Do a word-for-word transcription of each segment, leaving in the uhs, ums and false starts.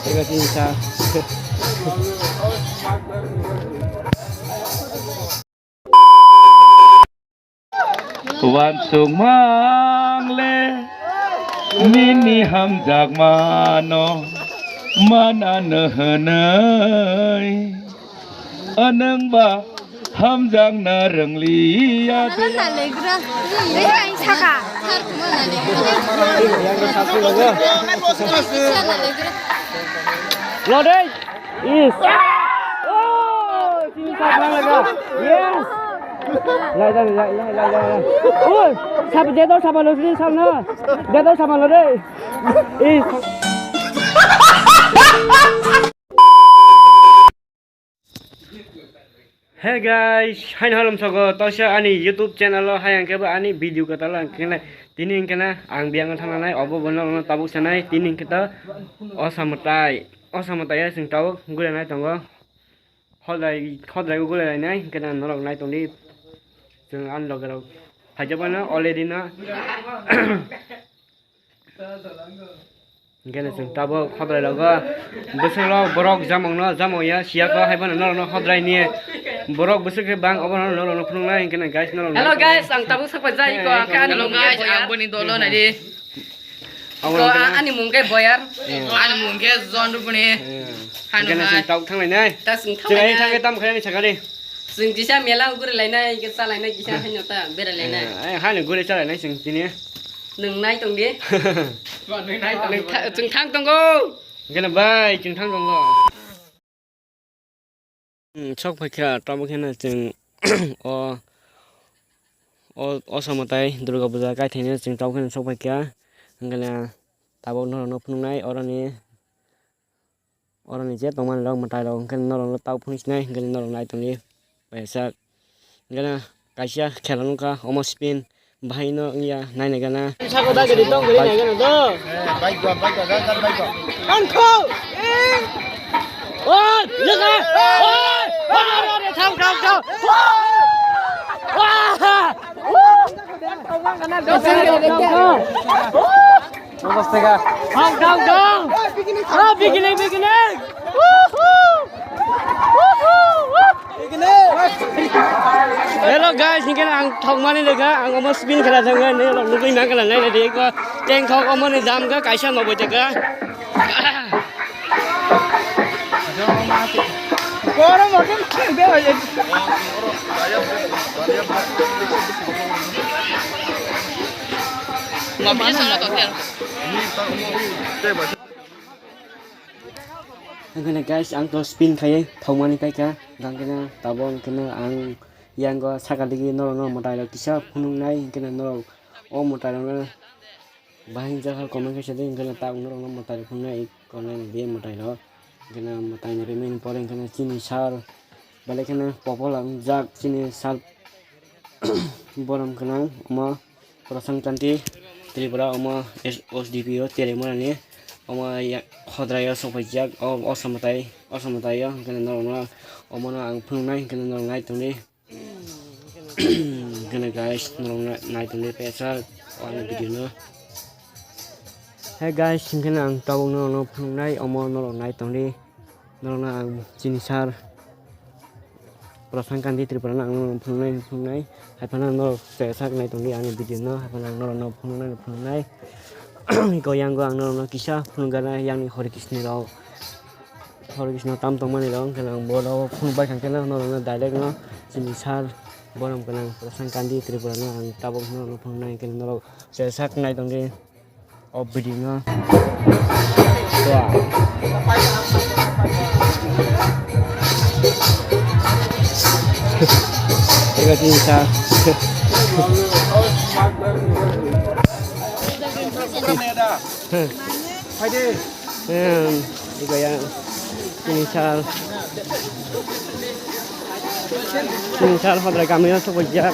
Ega sini sa. Uansukmang le nini hamjakmano manano hwnwi, anwngba hamjakna rwngliya. Nalegra, nini ang saka. Lodei. Is. Oh, si sa bang laga. Yes. Lai, lai, lai, lai, lai, lai. Oh, sab, dedor sama lo, sini sama. Dedor sama lo dei. Is. Hey guys, haino halom sogo, toisa ani YouTube channel o hai ang kebo ani video kwtal ang kene tini hwnkhe na ang biyang thang nai obo bono tabuk sanai tini hwnkhe to osamutai. O samo taya chwng tabuk gule nai tongo. Hodai, hodai gule nai nai, hwnkhe na norok nai tongdi. Chwng ani loge rok phaijak mano already no. Hwnkhe na chwng tabuk hodai rogo. Bwswk rok borok jamok no, jamok ya, siya kho, hai bono norok no hodai ni. Borok bwswk khe bang, obo no norok no phunuk nai, hwnkhe na guys, norok nai tongdi. Hello guys, ang tabuk sak pai jai ko, ang khe ani mung khe Boyar. Abo ko, hwnkhe na ani mung khe Boyar. Ani mung khe John Rupani. Hano hai. Chwng thang lainai. Ta chwng thang lainai. Chwng thang khe tam khainai sakani. Chwng kisa mela guri lainai, kisa lainai, kisa haino ta berai lainai. Haino guri cha lainai chwng tini. Nwng nai tong di. Nwng tha-, chwng thang tongo. Gana bai, chwng thang tongo. Hmm, sok phaikha, tamo kheno chwng o, o, o samo tai Durga Puja kaithaino chwng tamo kheno sok phaikha. Hwnkhe na tabuk norokno phunuknai oroni, oroni je tongmani rok mwtai rok hwnkhe norokno tabuk phunuknai hwnkhe norok nai tongdi. Paisa gana kaisa khela nukha omo spin. Bahai no wngya, naina gana. Sako da gari tong gari nai gana do. Bike go, bike go, gar, gar, bike go. Ang kho. Eh. Oi, lega. Oi, oi, oi, oi, thang, thang, thang. Wah. Thang, thang, thang. Oh, beginning, beginning. Woohoo. Woohoo. Hello guys, hingke ang thokmani lekha, ang omo spin khela thangkha, nini rok nugui mankha, nai nai di ko, tengthok omo ni dam kha kaisa noboi taka. Hingkheno guys, ang to spin khaiwi thokmani paikha, hingkheno tabuk hingkheno ang yango saka digi norokno mwtai rok kisa phunuknai, hingkheno norok o mwtai rokno bahai wngjak kha comment khe sadi, hingkheno tabuk norokno mwtai rok phunuknai, konai ni be mwtai rok, hingkheno mwtai ni rimani pore hingkheno chini sir belai kheno popola wngjak chini sir. Borom gwnang omo Prasant Kanti Tripura, omo S-, S D P O Tereimurani omo ya-, Hodraio sokphaijak o, o Osamwtai, Osamwtaio, hwnkhe norokno omono ang phunuknai, hwnkhe norok nai tongdi. Hwnkhe guys, norok nai, nai tongdi pesa o ani video no. Hey guys, hwnkhe ang tabuk norokno phunuknai, omo norok nai tongdi. Norokno ang chini sir Prasant Kanti Tripura no ang norokno phunuknai, phunuknai. Haiphano norok chaya sak nai tongdi ani video no, haiphano ang norokno phunuknai, phunuknai. Iko yango ang norokno kisa phunukgana, yang ni Hare Krishna rok, Hare Krishna tam tongmani rok, hwnkhe ang bono phunukbai kha, hwnkhe norokno direct no chini sir borom gwnang Prasant Kanti Tripura no ang tabuk norokno phunuknai, hwnkhe norok chaya sak nai tongdi. O video no. Ega sini sa. Phaidi. Hmm, ega ya. Sini sal. Sini sal Hodrai kamio sokphaijak.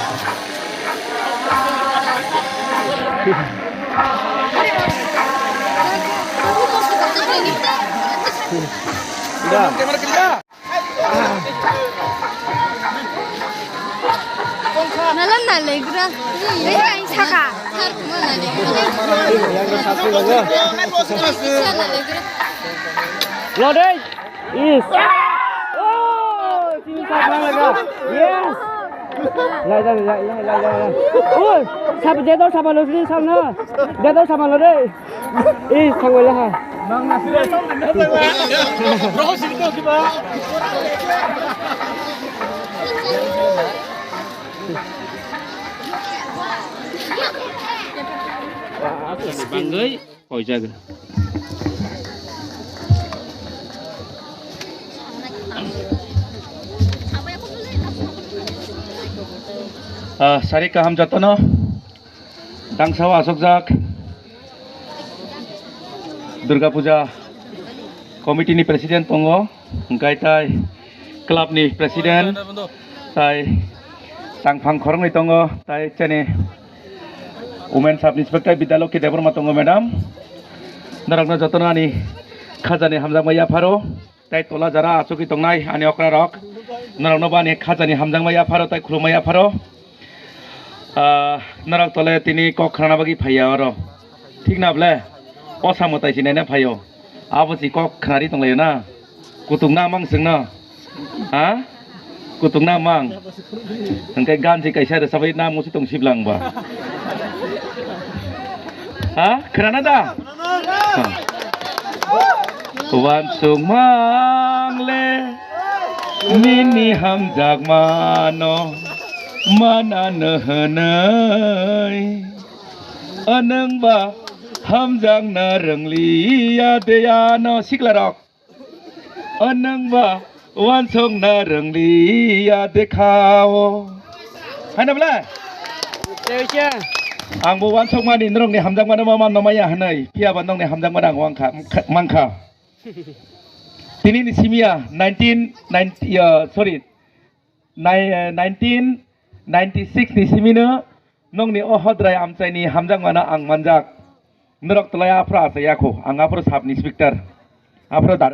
Nala nalegra. Ini yang saka. Lo deh. Is. Oh, si saka laga. Yes. Lai, lai, lai, lai, lai, lai. Oh, sab, dedor sab lo sini sab na. Dedor sab lo deh. Is, thangwele ha. Bangwi koijago. Ah, sari kaham jotono. Dangsao asokjak Durga Puja Committee ni President tongo, hwnkhe tai club ni President, tai tangphang khoroknwi tongo, tai chini Women Sub Inspector Bidya Lokhi Debbarma tongo, madam. Norokno jotono ani khajani hamjakma yapharo. Tai tola jara achugwi tongnai ani okra rok, norokno bo ani khajani hamjakma yapharo tai khulumma yapharo. Ah, norok tole tini kok khnana bagwi phaiya oro, thik na ble? O samo tai si naina phaio, abo si kok khnari tonglaio na? Kutuk na mang chwngno? Ha? Kutuk na mang? Hwnkhe gansi kaisa rwchabwi na musi tong siblang ba? Ha? Khnana da? Ha. Uansukmang le nini hamjakmano manano hwnwi. O nwng ba hamjakna rwngliya de ano siklarok. O nwng ba uansukna rwngli ya dekhao. Haino bwle? Tei khe? Ang bo uansukmani norokni hamjakmano ma manno maya hwnwi, phiya ba nokni hamjakmano ang mankha, mankha. Tini ni simi ya nineteen ninety, uh, sorry, nai-, nineteen ninety-six ni simino nokni o hodrai amchaini hamjakmano ang manjak. Norok tolai aphro achai ya kho, ang aphro sub inspector, aphro dar-